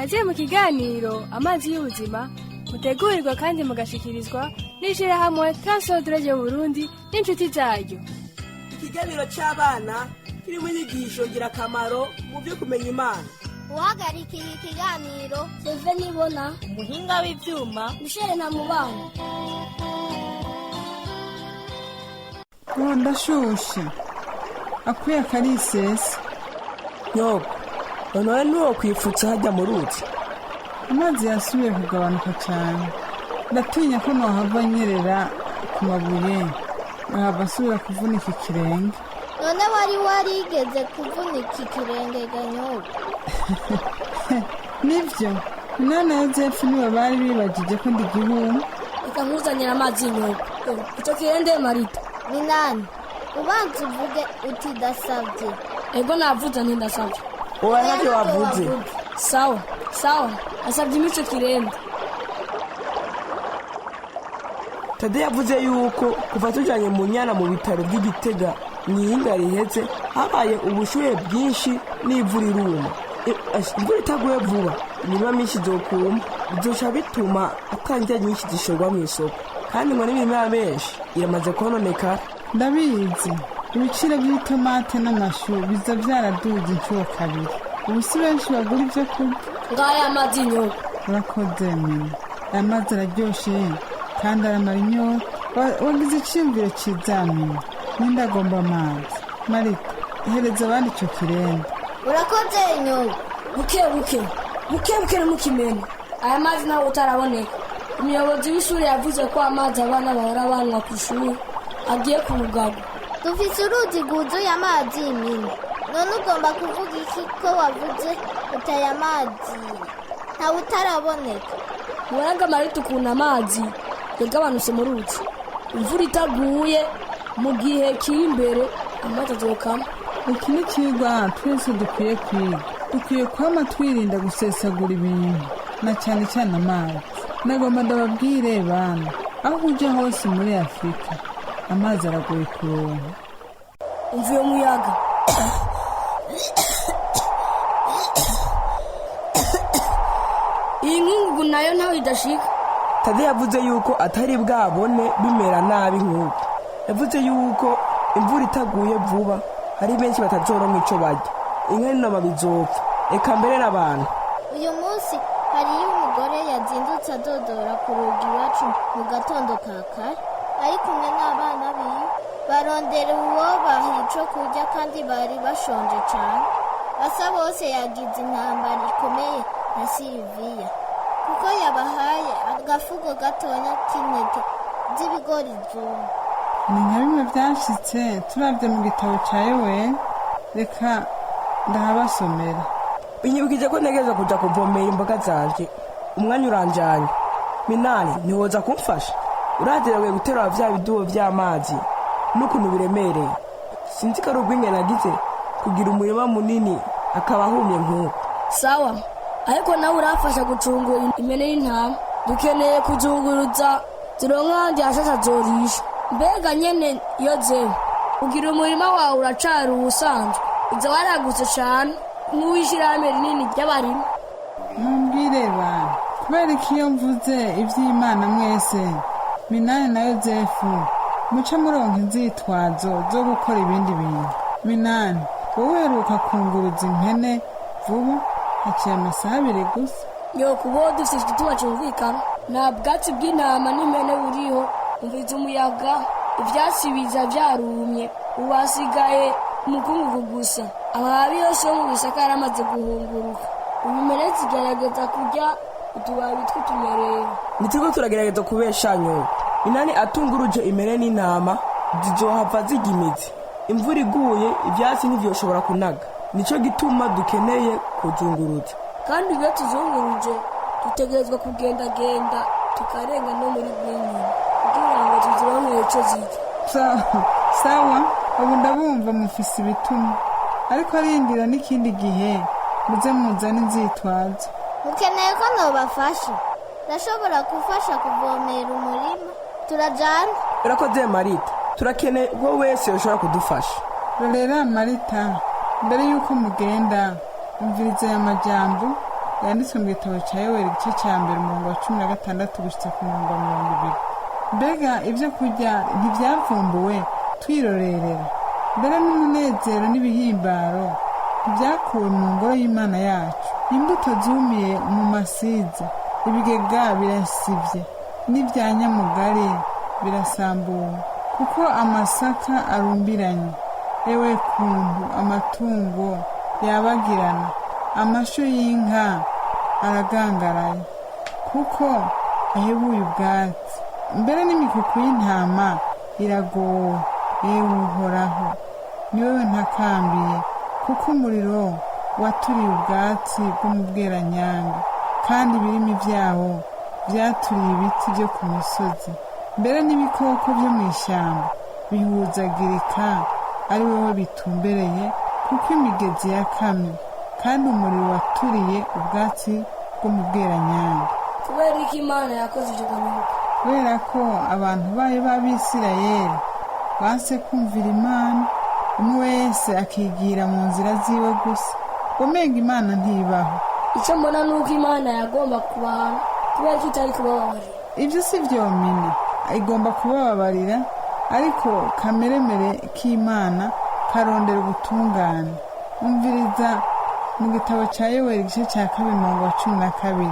Kaze mu kiganiro Amazi y'Ubuzima, mutegurirwa kandi mugashikirizwa n'ishirahamwe Transodre Burundi n'inshuti zaryo. Ikiganiro cy'abana kirimo inyigisho ngirakamaro mu byo kumenya Imana. Uhagarikiye ikiganiro, Seve Nibona. Umuhinga w'ivyuma, Michel na Mubano. Ubu ndashushe, akuya akarisesa. Nyoko, noneho ntiwo kwifutsa hajya mu ruzi. Amazi yasubiye kugabanuka cyane, ndatinya ko nohava nyerera ku mabuye, nkahava asubira kuvunika ikirenge. None wari warigeze kuvunika ikirenge ganyoba? Nibyo, Minani na Yozefu nibo bari bibagije ko ndi igihumbi. Reka nkuzanire amazi y'inyobwa icyo kirende, Marita. Minani, ubanza uvuge uti ndasabye. Ego, navuze nti ndasabye. Oya, ntacyo wavuze. Sawa sawa, asabye imico kirende. Tade yavuze yuko kuva tujanye mu nyana mu bitaro by'Igitega mu ihinga riheze, habaye ubushuhe bwinshi n'ivu riruma. Imvura itaguye vuba, imirima myinshi izokuma, bizoca bituma atangira nyinshi zishorwa mu isoko, kandi ngo n'imirima menshi iramaze kononekara. Ndabizi, ibiciro by'itomate n'amashu biza byaraduze inshuro kabiri. Ubu si benshi bagura ibyo kurya. Ngaya amazi y'inyobwa. Urakoze mena, aya mazi araryoshe kandi aramara inyota. Wagize icyiyumviro cyiza mina. Ninde agomba amazi? Marita, hereza abandi icyo kirenda. Urakoze nyoba. Buke buke, buke buke, ntimukimene. Aya mazi ntabwo utaraboneka. Umuyobozi w'ishuri yavuze ko amazi abana bahora banywa ku ishuri agiye ku rugago. Dufise uruzi rwuzuye amazi mini. None ugomba kuvuga iki ko wavuze utaye amazi ntawe utaraboneka? Mubaraga Marita ukuntu amazi yagabanutse mu ruzi. Imvura itaguye mu gihe kiri imbere, amazi azokama. Iki ni ikigwa twese dukwiye kwiga. Dukwiye kwama twirinda gusesagura ibintu, na cyane cyane amazi. Nagomba ndababwire bana, aho ujya hose muri Afurika amazi aragoye kuronka. Umva uyo muyaga! Iyi nkungugu nayo ntawe idashika. Tade yavuze yuko atari bwabone bimera nabi nk'ubu. Yavuze yuko imvura itaguye vuba hari benshi batazoronka ico barya, inka n'intama bizopfa, eka mbere n'abantu. Uyu munsi hariyo umugore yazindutse adodora ku rugi iwacu mu gatondo ka kare, ari kumwe n'abana biwe, barondera uwobaha ico kurya kandi bari bashonje cane. Basa bose yagize intambara ikomeye na Siliviya kuko yabahaye agafuko gatonya k'intete z'ibigori zumye. Ni nka bimwe byashitse turabye mu gitabo cya Yoweri. Reka ndahabasomera. Binyibukije ko ntegerezwa kuja kuvomera imboga zanje, umwanya uranjanye. Minani, ntiwoza kumfasha? Uraterewe guterura vya bidubo vy'amazi n'ukuntu biremereye. Sinzi ko ari ubwinge nagize kugira umurima munini akaba ahumye nk'uko. Sawa, ariko nawe urafasha gucungura impene n'intama. Dukeneye kuzunguruza zironka ahandi hashasha zorisha. Mbega nyene iyo zewe ugira umurima wawe uracari uwusanzwe, uza waragutse cane nk'uw'ishirahamwe rinini ry'abarimyi. Mumbwire bantu, kubera ko iyo mvuze iby'Imana mwese, Minani na Yozefu, muca muronka inzitwazo zo gukora ibindi bintu. Minani, wowe uheruka kunguruza impene vuba, haciye amasaha 2 gusa. Nyoko, ubu dufite igituma cyumvikana. Nta bwatsi bw'intama n'impene buriho. Umvise umuyaga, ivyatsi biza vyarumye, ubu hasigaye umukungugu gusa. Amababi yose yo mu bisaka yaramaze guhunguruka. Ubu impene zigerageza kurya utubabi tw'utumerero. Ntituriko turagerageza kubesha nyoko. Minani atunguruje impene n'intama, zizohava zirya imizi. Imvura iguye ivyatsi ntivyoshobora kunaga, nico gituma dukeneye kuzunguruza. Kandi iyo tuzunguruje, dutegerezwa kugendagenda tukarenga no muri rwinyuma kugira ngo tuzironkere ico zirya. Sawa sawa, ubu ndabumva mufise ibituma, ariko arindira n'ikindi gihe muze muzane inzitwazo. Mukeneye ko nobafasha? Ndashobora gufasha kuvomera umurima, turajana. Urakoze Marita, turakeneye ubwo wese yoshobora kudufasha. Rorera Marita, mbere y'uko mugenda, umviriza aya majambo. Yanditswe mu gitabo cya Yoweri igice cya 1 umurongo wa 16 gushitsa ku murongo wa 20. Mbega ibyo kurya ntibyavumbuwe twirorerera? Mbere n'umunezero n'ibihimbaro ntibyakuwe mu ngoro y'Imana yacu. Imbuto zumiye mu masiza, ibigega birasivye, n'ibya nyamugari birasambuwe, kuko amasaka arumbiranye. Ewe kuntu amatungo yabagirana, amasho y'inka aragangaraye, kuko ahebuye ubwatsi. Mbere n'imikuku y'intama iragowe. Ewe Uhoraho, ni wowe ntakambiye, kuko umuriro waturiye ubwatsi bwo mu bweranyanga, kandi ibirimi byawo byaturiye ibiti byo ku misozi. Mbere n'ibikoko byo mu ishyamba bihuzagirika ari wowe bitumbereye, kuko imigezi yakamye, kandi umuriro waturiye ubwatsi bwo mu bweranyanga. Kubera iki Imana yakoze ibyo ganyoko? Kubera ko abantu bayo b'Abisirayeli banse kumvira Imana, umwe wese akigira mu nzira ziwe gusa. Umenga Imana ntibaho. Icyo mbona ni uko Imana yagomba kubahana, kubera ko itari kubababarira. Ibyo si byomina, igomba kubababarira, ariko kameremere k'Imana karondera ubutungane. Umviriza mu gitabo cya Yoweri igice cya 2 umurongo wa 12.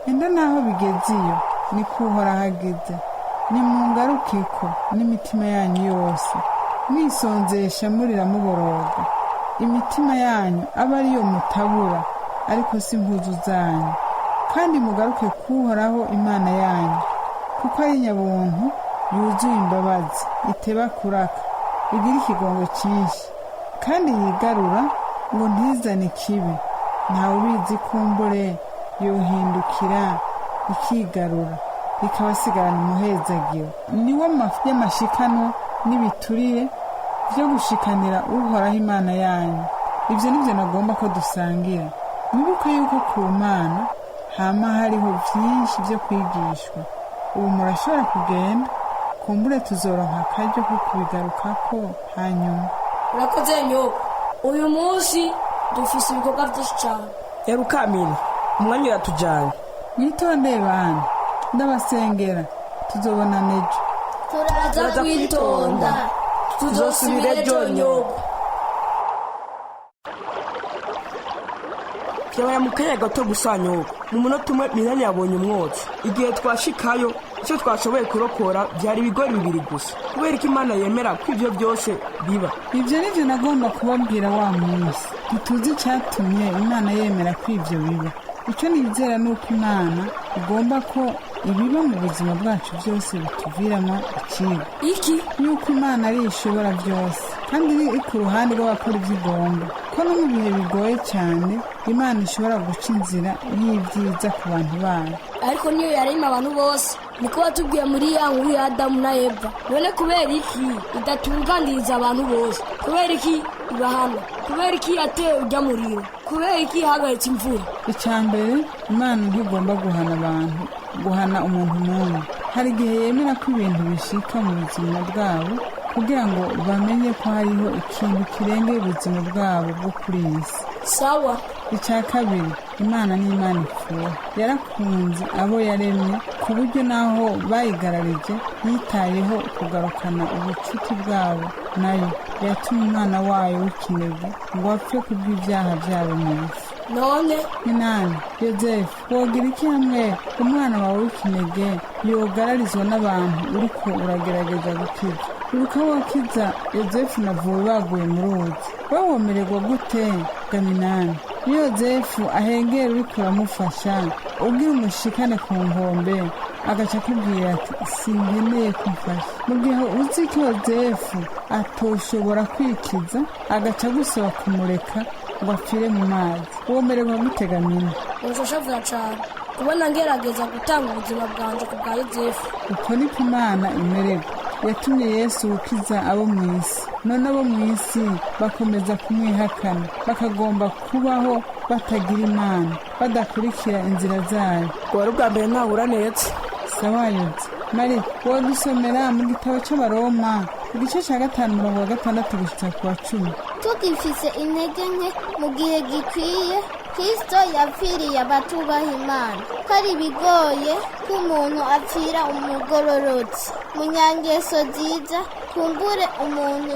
Enda naho bigeze iyo niko Uhoraho agize, nimungarukeko n'imitima yanyu yose, mwisonzesha murira muboroga. Imitima yanyu abe ariyo mutabura, ariko si impuzu zanyu. Kandi mugaruke kuhoraho Imana yanyu, kuko ari nyabuntu yuzuye imbabazi, iteba kuraka, igira ikigongo cyinshi, kandi yigarura ngo ntizane ikibi. Ntawe ubizi, kumbure yohindukira ikigarura, ikabasigarana umuhezagiro. Niwo y'amashikano n'ibiturire byo gushikanira Uhoraho Imana yanyu. Ibyo nibyo nagomba ko dusangira. Mwibuke yuko ku Mana hama hariho byinshi byo kwigishwa. Ubu murashobora kugenda, kumbure tuzoronka akaryo ko kubigarukako hanyuma. Urakoze nyoko. Uyu munsi dufise ibikorwa byinshi cyane. Yarukamina, umwanya uratujyanye. Mwitondeye bana, ndabasengera, tuzobonana ejo. Turaza kwitonda, tuzosubira ejo nyoko. Byabaye mu kanya gato gusa nyoko. Mu munota umwe Minani yabonye umwotsi. Igihe twashikayo, icyo twashoboye kurokora byari ibigori 2 gusa. Kubera ko Imana yemera ko ibyo byose biba. Ibyo nibyo nagomba kubabwira wa munsi. Ntituzi icyatumye Imana yemera ko ibyo biba. Icyo nizera ni uko Imana igomba ko ibiba mu buzima bwacu byose bituviramo ikibi. Iki? Yuko Imana ari ishobora byose, kandi iri ku ruhande rw'abakora ibyo igomba. Ko no mu bihe bigoye cyane Imana ishobora guca inzira y'ibyiza ku bantu bayo. Ariko niyo yarema abantu bose, niko watubwiye muri ya nkuru ya Adamu na Eva. None kubera iki idatunganiriza abantu bose? Kubera iki ibahana? Kubera iki yateye ujya muriro? Kubera iki ihagaritse imvura? Icya mbere, Imana ntigomba guhana abantu, guhana umuntu n'umwe. Hari igihe yemera ko ibintu bishika mu buzima bwabo kugira ngo bamenye ko hariho ikintu kirengeye ubuzima bwabo bwo kuri iyi si. Sawa. Icya kabiri, Imana ni Imana ipfuye. Yarakunze abo yaremye ku buryo naho bayigararije yitayeho kugarukana ubucuti bwabo nayo. Yatumye umwana wayo w'ikinege ngo apfe kubw'ibyaha byabo mu isi. None Minani, Yozefu, wogira iki hamwe umwana wawe w'ikinege yogararizwa n'abantu uriko uragerageza gukiza? Ibuka wakiza Yozefu na Vuwe baguye mu ruzi. Wowe womererwa gute ga Minani? Iyo Yozefu ahengera uriko uramufasha, ubwira umushikane ku nkombe, agaca akubwira ati sinkeneye kumfasha. Mu gihe uzi ko Yozefu atoshobora kwikiza, agaca agusaba kumureka ngo apfire mu mazi, womererwa gute ga Mina? Nshashavura cane kubona ngerageza gutanga ubuzima bwanje ku bwa Yozefu. Uko niko Imana imererwa. Yatumye Yesu gukiza abo mu isi, none abo mu isi bakomeza kumwihakana, bakagomba kubaho batagira Imana, badakurikira inzira zayo. Wari ubwa mbere ntahura neza. Sawa Yoze. Mari, wodusomera mu gitabo cy'Abaroma igice cya 5 umurongo wa 6 gushitsa ku wa 10. Tugifise intege nke mu gihe gikwiye, Kristo yapfiriye abatubaha Imana, ko ari bigoye ko umuntu apfira umugororotsi. Munyangeso nziza, kumbure umuntu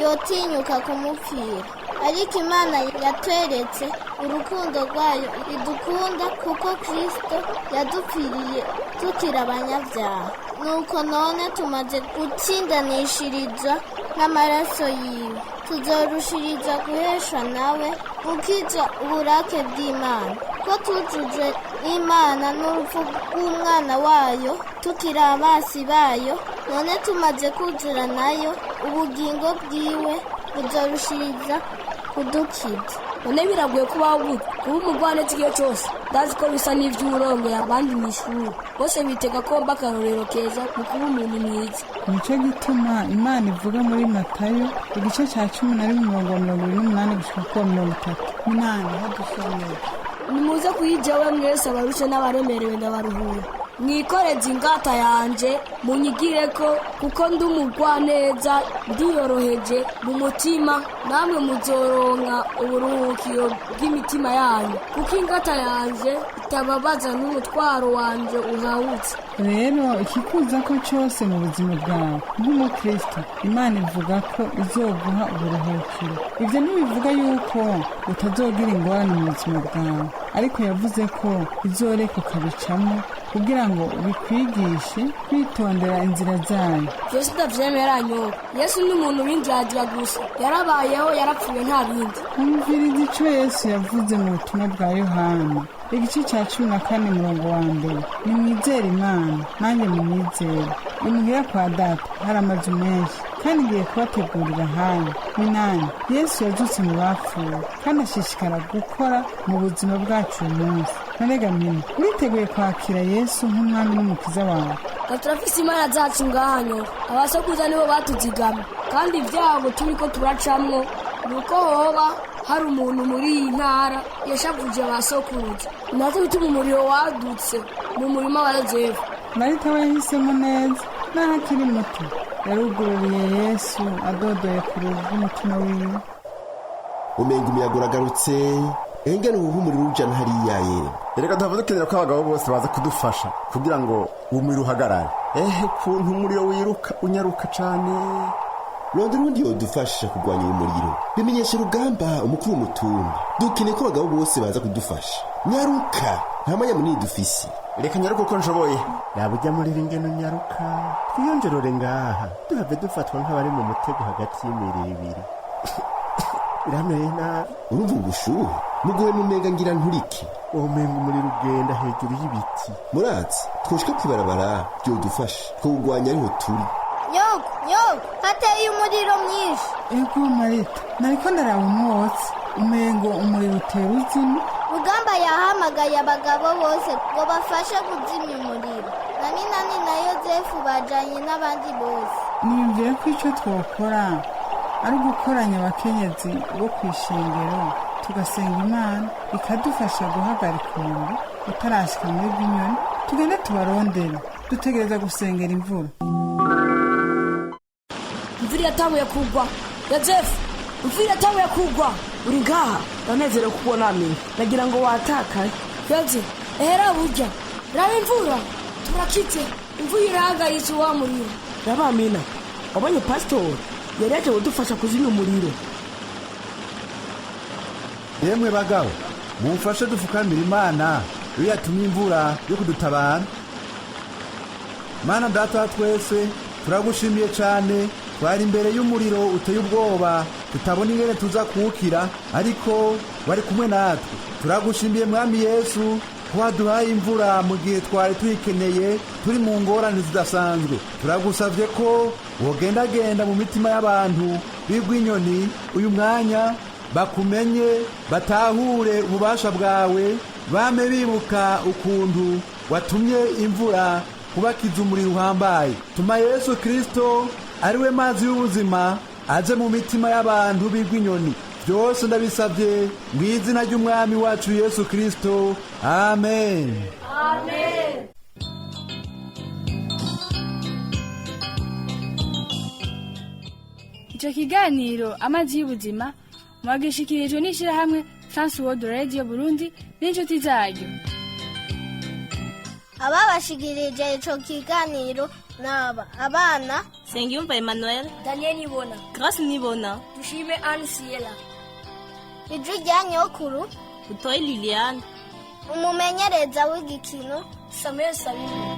yotinyuka kumupfira. Ariko Imana yatweretse urukundo rwayo idukunda, kuko Kristo yadupfiriye tukiri abanyabyaha. Nuko none tumaze gutsindanishirizwa n'amaraso yiwe, tuzorushiriza guheshwa nawe gukiza uburake bw'Imana. Ko tujujwe n'Imana n'urupfu rw'umwana wayo tukiri abasi bayo, none tumaze kuzura nayo ubugingo bwiwe buzorushiriza kudukiza. None biragoye kubaho gute kuba umugwaneza igihe cyose? Ndazi ko bisa n'ivy'urongeye abandi mw'ishuri bose bitega ko mba akarorero keza mu kuba umuntu mwiza. Nicyo gituma Imana ivuga muri Matayo igice cya 11 umurongo wa 28 gushika ku wa 30. Minani, hadusomere. Nimuze kuyijewe mwese abarushe n'abaremerewe, ndabaruhura. Mwikoreze ingata yanje, munyigireko, kuko ndi umugwaneza ndiyoroheje mu mutima, namwe muzoronka uburuhukiro bw'imitima yanyu, kuko ingata yanje itababaza n'umutwaro wanje uhawutse. Rero ikikuza ko cyose mu buzima bwawe nk'umukristo, Imana ivuga ko izoguha uburuhukiro. Ibyo ntibivuga yuko utazogira ingorane mu buzima bwawe, ariko yavuze ko izoreka ukabicamo kugira ngo bikwigishe kwitondera inzira zayo. Vyose ndavyemera nyoka. Yesu ni umuntu w'indyadya gusa, yarabayeho, yarapfuye, nta bindi. Umviriza icyo Yesu yavuze mu butumwa bwa Yohana igice cya 14 umurongo wa 1: nimwizere Imana, nanjye munyizere. Imuhira kwa Data hari amazu menshi, kandi ngiye kubategurira ahanyu. Minani, Yesu yazutse mu bapfuye kandi ashishikara gukora mu buzima bwacu uyu munsi. Narega mina, uriteguye kwakira Yesu nk'umwami n'umukiza wawe? Nga turafise imana zacu ngaha nyoka, abasokuza nibo batuzigama, kandi ibyago turiko turacamwo ni uko hoba hari umuntu muri iyi ntara yashavuje ba sokuruza, natwe bituma umuriro wadutse mu murima wa Yozefu. Marita we yahisemo neza n'aho akiri muto, yarugururiye Yesu adodoye ku rugi rw'umutima wiwe. Umenga umuyaga uragarutse, engene uhuha umuriro ujana hariya ye. Erega duhava dukenera ko abagabo bose baza kudufasha kugira ngo uwo muriro uhagarare. Ehe, kuntu umuriro wiruka unyaruka cane! Rondera uwundi yodufasha kurwanya uyu muriro, bimenyesha Rugamba umukuru w'umutumba. Dukeneye ko abagabo bose baza kudufasha. Nyaruka, nta mwanya munini dufise. Reka nyaruka uko nshoboye. Raba ujya muri ringene unyaruka, twiyongerore ngaha duhave dufatwa nk'abari mu mutego hagati y'imiriro ibiri. Birameye nabi. Urumva ubushuhe muguhe mumenga ngira nturike. Womenga umuriro ugenda hejuru y'ibiti. Murazi twoshika kwibarabara byodufasha twawugwanya ariho turi. Nyoko, nyoko, hateye umuriro mwinshi. Ego Marita, nariko ndaraba umwotsi, umengo umuriro utera uzima. Rugamba yahamagaye abagabo bose ngo bafashe kuzimya umuriro. Na Minani na Yozefu bajanye n'abandi bose. Niyumvira ko icyo twokora ari ugukoranya abakenyezi bo ku ishengero, tugasenga Imana ikadufasha guhagarika umuriro utarashika muri bw'inyoni. Tugende tubarondere, dutegereza gusengera imvura. Imvura iratanguye kugwa Yozefu, imvura iratanguye kugwa. Uri ngaha, ndanezerewe kubona mina, nagira ngo watakaye. Yoze, ehera burya raba imvura, turakitse, imvura irahagaritse wa muriro. Raba mina, wabonye pasitori yari yaje kudufasha kuzimya umuriro. Yemwe bagabo, mumfashe dufukamira Imana iyo yatumye imvura yo kudutabara. Mana Data wa twese, turagushimiye cyane. Twari imbere y'umuriro uteye ubwoba, tutabona ingene tuza kuwukira, ariko wari kumwe natwe. Turagushimiye Mwami Yesu ko waduhaye imvura mu gihe twari tuyikeneye, turi mu ngorane zidasanzwe. Turagusavye ko wogendagenda mu mitima y'abantu b'Igwinyoni uyu mwanya, bakumenye, batahure ububasha bwawe, bame bibuka ukuntu watumye imvura kubakiza umuriro uhambaye. Tuma Yesu Kristo ari we mazi y'ubuzima aze mu mitima y'abantu b'Igwinyoni. Byose ndabisabye mu izina ry'umwami wacu Yesu Kristo, amen. Icyo kiganiro Amazi y'Ubuzima mwagishikirijwe n'ishyirahamwe Transworld Radio Burundi n'inshuti zaryo. Ababashikirije ico kiganiro naba abana Sengiyumva Emmanuel, Daniel Nibona, Grace Nibona, Dushime Anne Siela, Ijwi rya Nyokuru, Butoyi Liliane, umumenyereza w'igikino Samuel Sabine.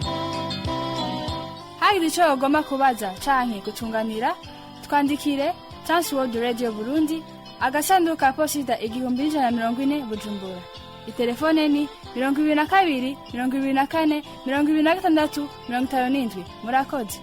Hagize ico wogomba kubaza canke gutunganira, twandikire Transworld Radio Burundi, agasanduku ka posita 1140, Bujumbura. Itelefone ni 22 24 26 57. Murakoze.